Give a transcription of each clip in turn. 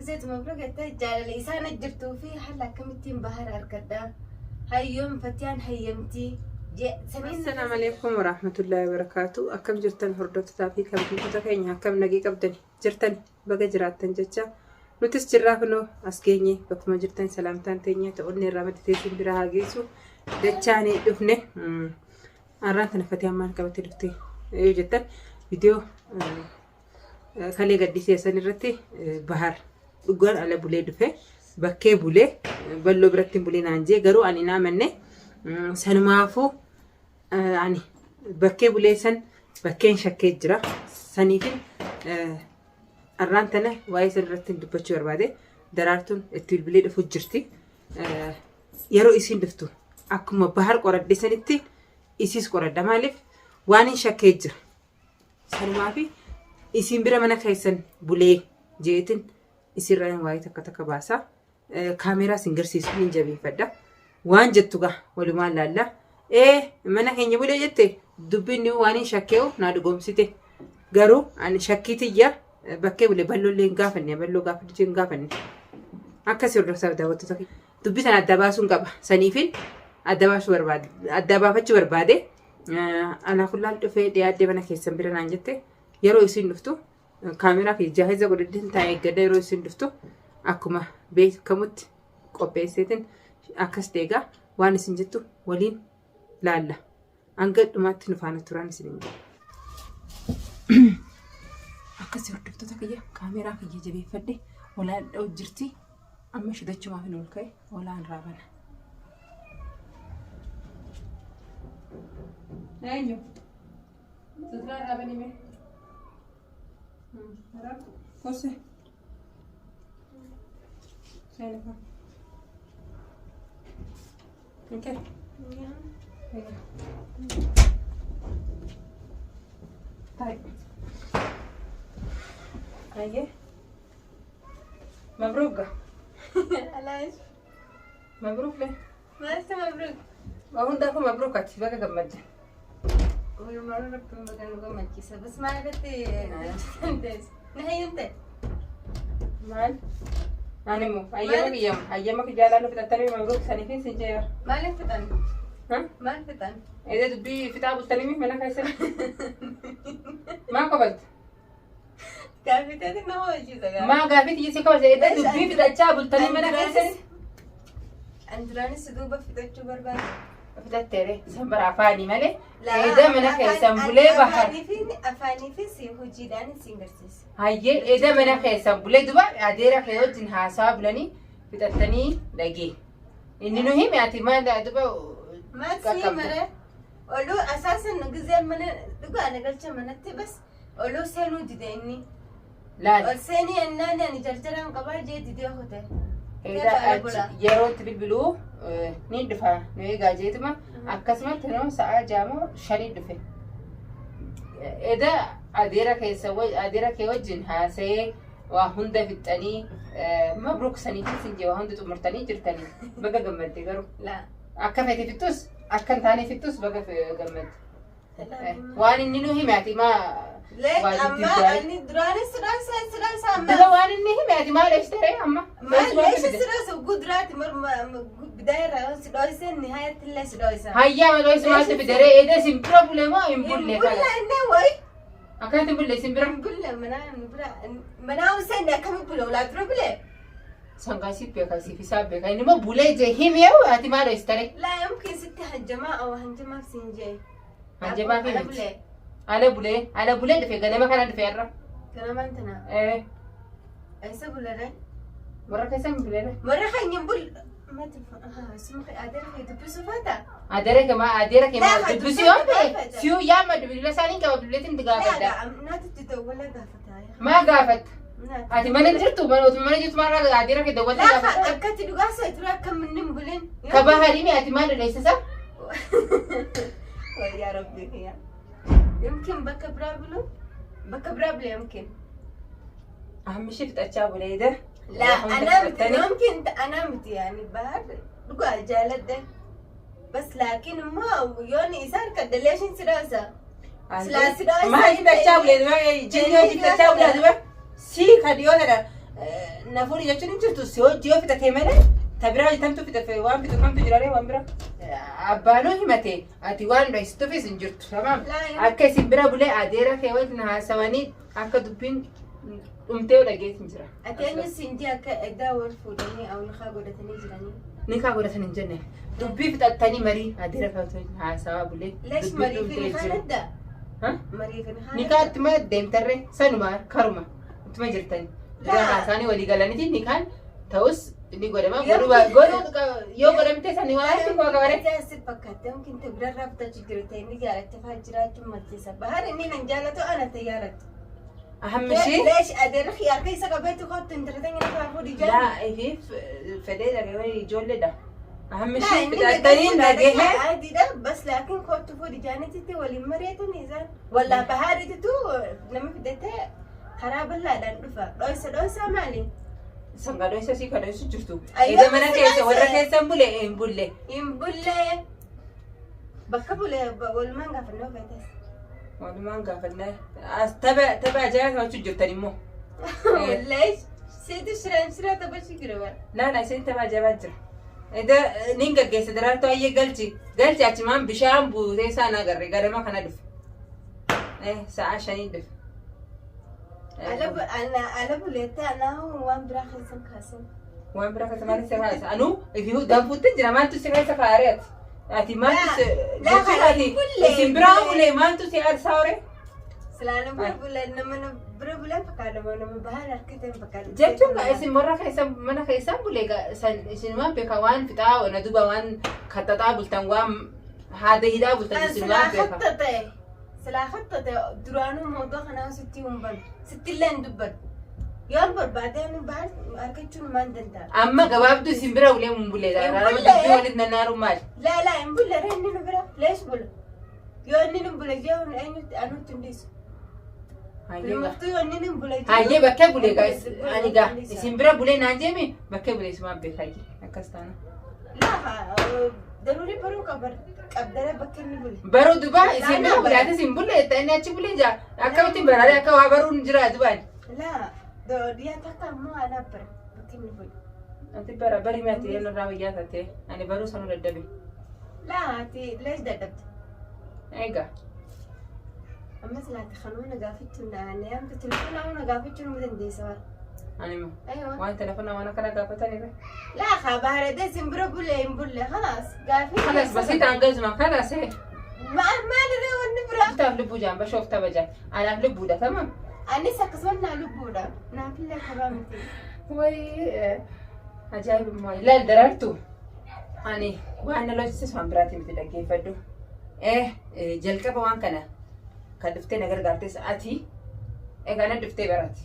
Gizeetu mabruuk jettee jaalala isaan jirtuu fi haala akkamittiin bahar argadha. Hayyoon fatiyaan hayyamtii. Saniin Assalaamu alaikum warahmatullahi wabarakaatu. Akkam jirtan hordoftootaa fi kabajamtoota keenya, akkam nagee qabdani jirtan? Baga jiraattan jecha nutis jirraa, kunoo as geenye. Bakkuma jirtan salaamtaan teenya ta'onni irraa maddi teessin biraa haa geessu. Dachaanii dhufne. Har'aan tana fatiyaan maal qabattee dhufte yoo jettan, viidiyoo kalee gaddisee san irratti bahar dhugaan ala bulee dhufe, bakkee bulee, balloo biratti hin bulee naan jee. Garuu ani hin amanne. Sanumaafuu ani bakkee bulee san bakkeen shakkee jira. Saniifin har'aan tana waa'ee san irratti dubbachuu barbaade. Daraartuun itti bilbilee dhufuu jirti. Yeroo isiin dhuftu akkuma bahar qoradhe sanitti isiis qoradha. Maaliif? Waan hin shakkee jira. Sanumaa fi isiin bira mana keessan bulee jeetin isirra waa'ee takka takka baasaa. Kaameeraa isin garsiisu hin jabeeffadha. Waan jettu gaa walumaan laalla. Ee, mana keenya bulee jette, dubbiin waan hin shakkee'u naa dhugoomsite. Garuu ani shakkii tiyya bakkee bulee bal'oollee hin gaafanne, bal'oo gaafadhu hin gaafanne. Akkasii hordoftoota, daawwattoota kiyya. Dubbii sana adda baasuun qaba. Saniifin adda baasuu barbaade, adda baafachuu barbaade. Anaa kullaan dhufee dhiyaadde mana keessan bira naan jette. Yeroo isiin dhuftu kaameeraa fi jaahiza godhadheen taa'ee eeggadha. Yeroo isiin dhuftu akkuma beekamutti qopheesseetiin akkas ta'eegaa waan isin jettu waliin laalla. Hanga dhumaatti nu faana turan isin hin jedhu. Akkasii hordoftoota kiyya, kaameeraa kiyya jabeeffadhe, olaan dha'u jirti. Amma shidachumaaf hin ol ka'e, olaan raabana. Eenyu? Suturaa raabanii mee? Kose. Seeni. Okay. طيب. Ayyee. مبروك. Alaash. مبروك lee. Maaltu mabruuk? Waa hundaafuu mabruuk, ati baga gammadde. Walumaa rabbiin baga nu gammachiisa. Bas, maal irratti dandeessu? Na hayyamte? Maal? Ani immoo hayyama kiyyamu hayyama kiyyaalaa nu fixattanii mabruuk saniifin sin jeera. Maaliif fixan? Maal fixan? Eedee dubbii fixaa bultanii mana keessan maa kofalte? Gaaffiteeti nama hojjeta gaaffii. Maa gaaffii tiyya si kofalte? Eedee dubbii fixachaa bultanii mana keessan. An duraanis duuba fixachuu barbaade. Fixatteere, san bara afaanii malee. Eeda mana keessan bulee bahar. Afaaniifis hojiidhaan isin garsiisa. Hayyee, eeda mana keessan bulee duba adeera kee wajjin haasaa bulanii fixattanii dhagee. Inni nu hime, ati maal duba Maal sii mara oluu asaasan gizee mana dhugaa na galcha manatti, bas oluu seenuu dide inni. Laal. Ol seenii ennaan ani jarjaraan qabaa jee didee hote. Eeda achi yeroo itti bilbiluu ni dhufa nu eegaa jeetuma akkasumatti noo sa'aa jaamoo shanii dhufe. Eeda adeera keessa adeera kee wajjin haasa'ee waa hunda fixxanii mabruuk saniifis hin jee, waa hunda xumurtanii jirtanii, baga gammadde garuu. Laa. Akka fete fixxus, akka hin taane fixxus, baga gammadde. Waan inni nu hime ati maa Leek waa amma jijjiirraa? Ani duraanis sidhaasa sidhaasa amma. Duba waan inni hime ati maal eeshtere amma? Maal leesha sidhaasa guduraati morma bidaa irraa sidhaasa nihaayatti illee sidhaasa. Hayyaa, maloo maaltu fidere? Eeda isin bira bule moo hin bulle? Hin bulle inni wayi. Akkanatti hin bulle isin bira? Hin bulle manaa bira manaa Hussein akkami bule ulaa dura bule. Sangaasiif beeka, siif isaa beeka. Inni immoo bulee jee himee, ati maal eeshtere? Laa, yomkin sitti hanjamaa oo hanjamaaf siin jee. Hanjamaa fi Ala miti. bule. Ala bulee, ala bulee dhufe, ganama kana dhufe irra. Ganamaan tana. Ee. Eessa bulere? Warra keessan buleera. Warra keenya bul. Mati suma adeera kee dubbisuu faata? Adeera kee maa, adeera kee maa Laa, dubbisuu yoo ta'e gaafata. siyuu yaama, bilbila isaanii qaba, bilbileetiin gaafadha. Naati itti dawwala gaafata. Maa gaafatta? Ati mana jirtu, mana otuma mana jirtu maal adeera kee dawwaltee Laafa gaafatta? akkatti dhugaa isa tura akka minni hin bulin. Ka baharii mi ati maal dholeessisa? Wayyaa rabbi kiyya. Yumkin bakka biraa bulu, bakka biraa bule yumkin. Ammishii fixachaa buleeda. Laa, anaa miti, yumkin anaa miti, yaani bahar dhugaa jaaladhe. Bas laakiin immoo yoon isa harkadhe leeshin si dhoosa. Silaa si dhoosa. Maal fixachaa bulee? Jinni hojii fixachaa bulaa duba? Sii ka dhiyoo tana Na fuudhi jechuun hin jirtu si hojii yoo fixatee malee ta biraa hojjetamtu fixate waan fixu kamtu jira waan bira. Abbaanuu himate ati waan dhoksituufis hin jirtu. Tamaam. Akka isin bira bulee adeera kee wajjin haasawanii akka dubbiin dhumtee dhageessin jira. Ati eenyu siin jee akka eddaa wal fuudhanii awnikaa godhatanii jiranii? Nikaa godhatan hin jenne. Dubbii fixattanii marii adeera kee wajjin haasawaa bulee. Leesh dubbiin marii fi dhumtee nikaan jira. adda? Ha? Marii fi nikaan Nikaa adda? ittuma deemtarre sanuma karuma ittuma jirtani. Dura Laa. haasaanii walii galaniiti nikaan ta'us ni godhama. Yoo- Godhuu yoo godhamte sani waan itti koo qabare. Jaarsi fakkaate yookiin ta birarraa fudhachuu jiru ta'e inni jaalatte fa'aa jiraachuun malchiisa. Bahar inni nan jaalatu ana ta jaalatu. Ahammishii. Leesh adeera xiyyaar keessa qabeetu kottu intala tanya na fuudhi jaalatu. Laa ifiif fedhee dhagahee ijoolleedha. Ahammishii fixattanii dhagahee. Adiidha bas laakiin kottu fuudhi jaanititti waliin mari'atan isaan. Wallaa bahaarititu nama fidatee karaa bal'aadhaan dhufa. Dhoysa dhoysaa maali? Sangaa dhoysa sii ka dhoysu jirtu. Ayyoo, Ija mana keessa warra si keessa hin bule hin bulle. Hin bullee. Bakka bulee walumaan gaafannoo feetes. Walumaan gaafannaa. As tapha tapha ajaa'ibaa taphachuu jirtan immoo. Wallahi seetu shiraan shiraa taphachuu jira bara. Laa laa isin tapha ajaa'ibaa jira. Eda nin gaggeessa daraartuu ayyee galchi galchi achumaan bishaan buutee isaan agarre garama kana dhufe. Sa'a 5 dhufe. Ala buleettee anaa waan biraa keessan kaasan. Waan biraa keessa maaliif si kaasa? Anuu ifi danfuutti jira maaltu si keessa kaaree ati? Ati maaltu si Laa, jechuun ati bullee, isin biraa bullee. bulee maaltu si aarsaa horee? Silaa nama bira bulee nama bira bulee fakkaata nama bahaan harkateen fakkaata. Jechuun gaa isin warra keessa mana keessaan bulee gaa san isinumaan beeka waan fixaa na duba waan kaxaxaa bultan waan haada hidhaa bultan Silaa isinumaan beeka. hatta ta'e silaa hatta ta'e duraanuu moodaa kanaa sitti hin banu sitti illee hin dubbatu. Yoon barbaade ani bahaan argachuun maan danda'a. Amma gabaabduu isin bira bulee mun bulee Hin dha. bullee. Dubbii walitti nannaaruun maali? Laa laa hin bulle ree inni nu bira leesh bula. Yoo inni nu bule jee eenyutti anuutti hin dhiisu. Hayyee gaa. Lumaftuu yoo inni nu bule jee. Hayyee bakkee bulee gaa ani gaa isin bira bulee naan jeemi bakkee bulee isumaan beeka hayyee akkas taana. Laa daruurii baruu qabdara bakka inni bule. Baruu duba isin bira Laa, bulee ati isin bulle jetta inni achi bulee jaa akkamittiin baraaree akka waa baruun jira dubaan. Laa dhiyaa takka ammoo anaa bara bakka inni bule. Ati bara bari mee ati eenyu irraa wayyaa taate ani baruu sanuu dadhabe. Laa ati leesh dadhabde. Egaa Amma silaati kanuma na gaafachuun na yaamte telefoona na gaafachuu nama dandeessa waan. ani immoo Aywa. waan telefoona waan akkana gaafatanirra. Laa kaa baharadee isin bira bulee hin bulle khalaas gaafii. Kalas basiita hangasuma kalas ee. Maalirree wanni biraa? Taaf lubbuu jaan bashoof tabaja anaaf lubbuudha tamam. Anis akkasuma naa lubbuudha. Naafillee kabaa miti. Wayi ajaa'ibummaa ilaal daraartu ani waan na lolchises waan biraatiin miti dhaggeeffadhu. Jalqaba waan kana kan dhuftee na gargaartes ati egaa na dhuftee barati.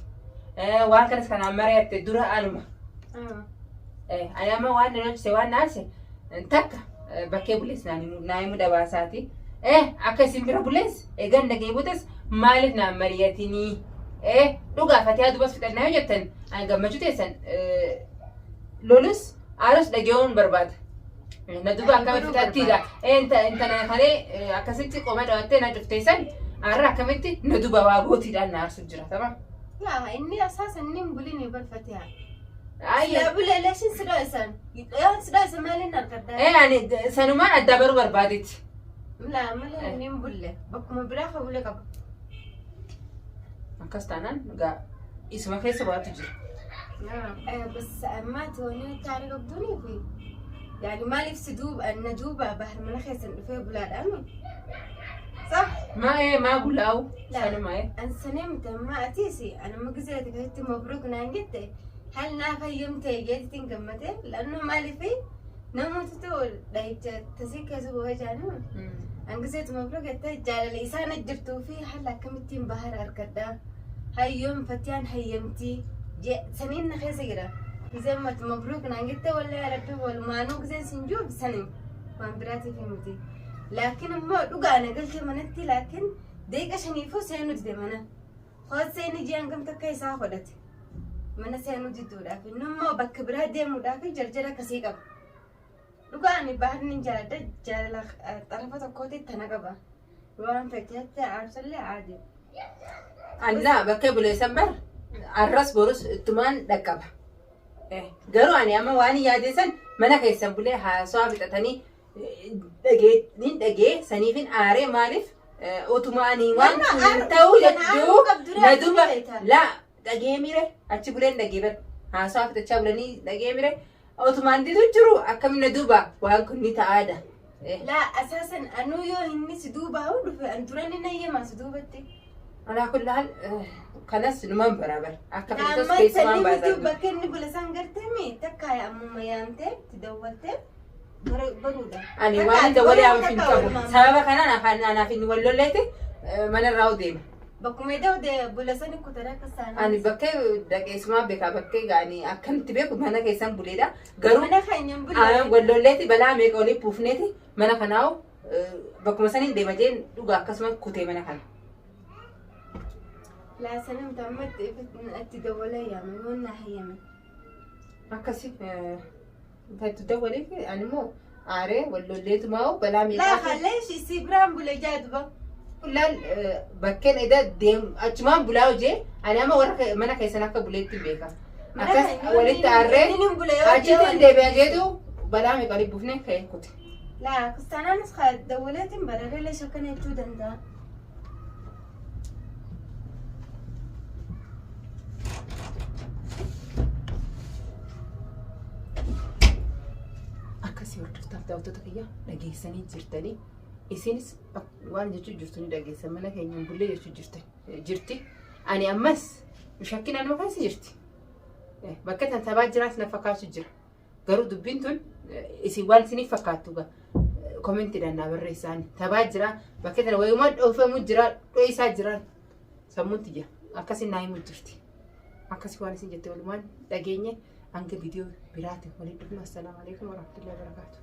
Waan kanas kanaan mari'atte dura anuma. Ani amma waan na lolchise waan na aarse takka bakkee bulees naa himuu dhabaasaati. Akka isin bira bulees eegan dhagee boodas maaliif naan mari'atinii? Dhugaa fatihaa dubas fixannaa yoo jettan ani gammachuu teessan lolus aarus dhageewwan barbaada. Na duba akkamitti fixattiidha. Intala kalee akkasitti qoma dhawattee na dhuftee san har'a akkamitti na duba waa gootiidhaan na aarsu jira tamam. Laa inni asaasa inni hin bulinii barfatee. Ayyee. Silaa bulee leeshin sidoo isaan. Yoon sidoo isa maaliin argaddaa? Ani sanumaan addaa baruu barbaadetti. Laa malee inni hin bulle. Bakkuma biraa ka bule qaba. Akkas taanaan egaa isuma keessa waatu jira. Bas ammaati wanni taarii qabduunii fi yaani maaliif si duuba na duuba bahar mana keessan dhufee bulaadhaami? Sah? Maa maa bulaa'u Laa. sanuma ee. An sanee miti amma atiis ani amma gisee ati keessatti mabruuk naan jette hal naa fayyamte jeetiin gammate lannoo maaliif namoota ta'u dhahicha tasii keessa bu'ee jaanii an giseetu mabruuk jettee jaalala isaan jirtuu fi haala akkamittiin bahar argadha hayyoon fatiyaan hayyamtii saniin na keessa jira gisee mati mabruuk naan jette wallee rabbi walumaanuu giseen sin jiru saniin waan biraatiif miti laakiin immoo dhugaa na galchee manatti laakiin deeqa shaniifuu seenuu dide mana hoos seeni ji'an kam takka isaa godhate mana seenuu diduudhaaf inni immoo bakka biraa deemuudhaaf jarjara akkasii qaba. Dhugaa ani baay'een jaaladha jaalala xarafa tokkootti tana qaba. Waan fakkaatti aarsallee aadi. Annaa bakkee buleessan bar Arras borus ittumaan dhaqqaba. Garuu ani amma waan yaade san mana keessan bulee haasawaa fixatanii dhagee nin dhagee saniifin aaree maaliif otuma ani waan Nama kun hin ta'u kana jechuu aaruu qabdu na duuba beekta. laa dhagee mire achi buleen dhagee bar haasawaa fixachaa bulanii dhagee mire otumaan didu jiru akkamiin na duuba waan kun ni ta'aadha. Laa asaasan anuu yoo inni si duubaa hoo dhufe an dura ni nayyamaa si duubatti. Alaa kulli haal kanas numaan baraabar akka fixatus Amma keessumaan sanii miti baasaa. bakka inni bula san gartee takka ammuma yaamtee itti dawwaltee baruudha. Ani waan dawwalee hamuuf hin qabu. Sababa kanaan afaan anaaf inni wal lolleeti manarraa deema. Bakkuma dawde bula sani kutara akka saanii. Ani bakkee dhaqeessumaa beekaa bakkee gaanii akkamitti beeku mana keessan buleedha. Garuu mana keenya hin bulle. wal lolleeti balaa meeqa olii buufneeti mana kanaa'u bakkuma saniin deema jeen dhugaa akkasuma kutee mana kana. Laa sanam amma itti dawwalee yaame yoo na hayyame. Akkasi itti dawwaleef ani immoo aaree wal lolleetumaa balaa Laa meeqaa. hallee si biraan bule jaaduba. Laal bakkeen eda deem achumaan bulaa hojii ani amma warra mana keessan akka buleetti beeka. Akkas walitti aarree Inni hin bule yoo achitti hin deebi'a jeetu balaa meeqa olii buufnee ka'ee kute. Laa kistaanaanis dawwaleetiin bararee leesha akkana jechuu danda'a. Akkasii hordoftaaf daawwattoota kiyya dhageessanii jirtanii isinis waan jechuu jirtu ni dhageessan mana keenya hin bullee jechuu jirtan jirti. Ani ammas shakkiin anuma keessa jirti. Bakka tan taphaa jiraas na fakkaatu jira. Garuu dubbiin tun isin waan isiniif fakkaattu gaa koomentiidhaan naa barreessaan taphaa jira bakka tana wayumaa dhoofamu jira dho'isaa jira sammuun tiyya akkasii naa himu jirti. Akkasii waan isin jette walumaan dhageenye hanga viidiyoo biraatiin waliin dhufnu. Assalaamu alaikum warahmatullahi wabarakaatuh.